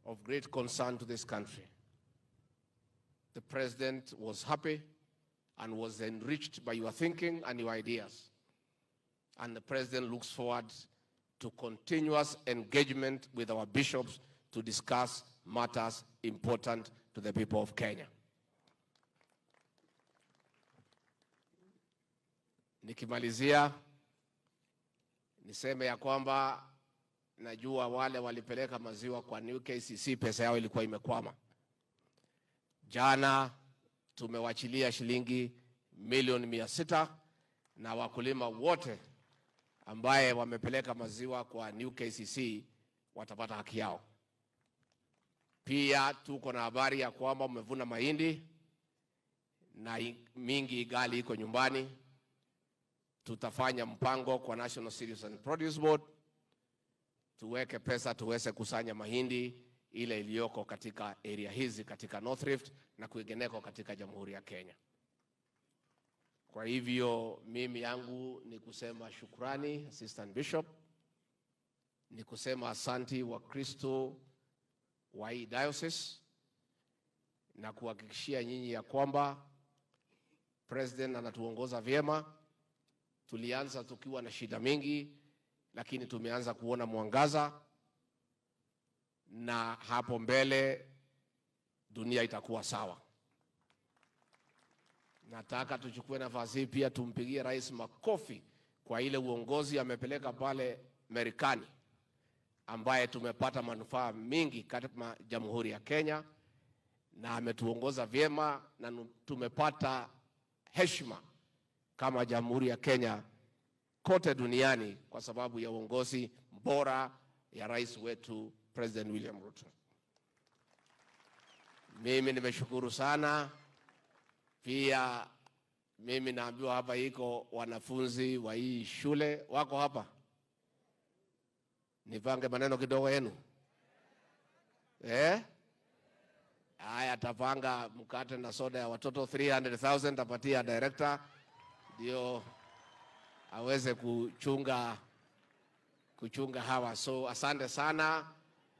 Of great concern to this country. The president was happy and was enriched by your thinking and your ideas. And the president looks forward to continuous engagement with our bishops to discuss matters important to the people of Kenya. Nikimalizia niseme ya kwamba najua wale walipeleka maziwa kwa New KCC pesa yao ilikuwa imekwama. Jana tumewachilia shilingi milioni 600 na wakulima wote ambaye wamepeleka maziwa kwa New KCC watapata haki yao. Pia tuko na habari ya kwamba mmevuna mahindi na mingi igali iko nyumbani. Tutafanya mpango kwa National Cereals and Produce Board tuweke pesa tuweze kusanya mahindi ile iliyoko katika area hizi katika North Rift na kwingineko katika Jamhuri ya Kenya. Kwa hivyo mimi yangu ni kusema shukrani Assistant Bishop, ni kusema asanti wa Kristo wa hii diocese na kuhakikishia nyinyi ya kwamba President anatuongoza vyema. Tulianza tukiwa na shida mingi, lakini tumeanza kuona mwangaza, na hapo mbele dunia itakuwa sawa. Nataka tuchukue nafasi hii pia tumpigie rais makofi kwa ile uongozi amepeleka pale Marekani, ambaye tumepata manufaa mingi katika Jamhuri ya Kenya, na ametuongoza vyema na tumepata heshima kama Jamhuri ya Kenya kote duniani kwa sababu ya uongozi bora ya rais wetu President William Ruto. Mimi nimeshukuru sana. Pia mimi naambiwa hapa iko wanafunzi wa hii shule wako hapa. Nipange maneno kidogo yenu. Eh? Haya, tapanga mkate na soda ya watoto 300,000 tapatia director ndio aweze kuchunga hawa. So asante sana.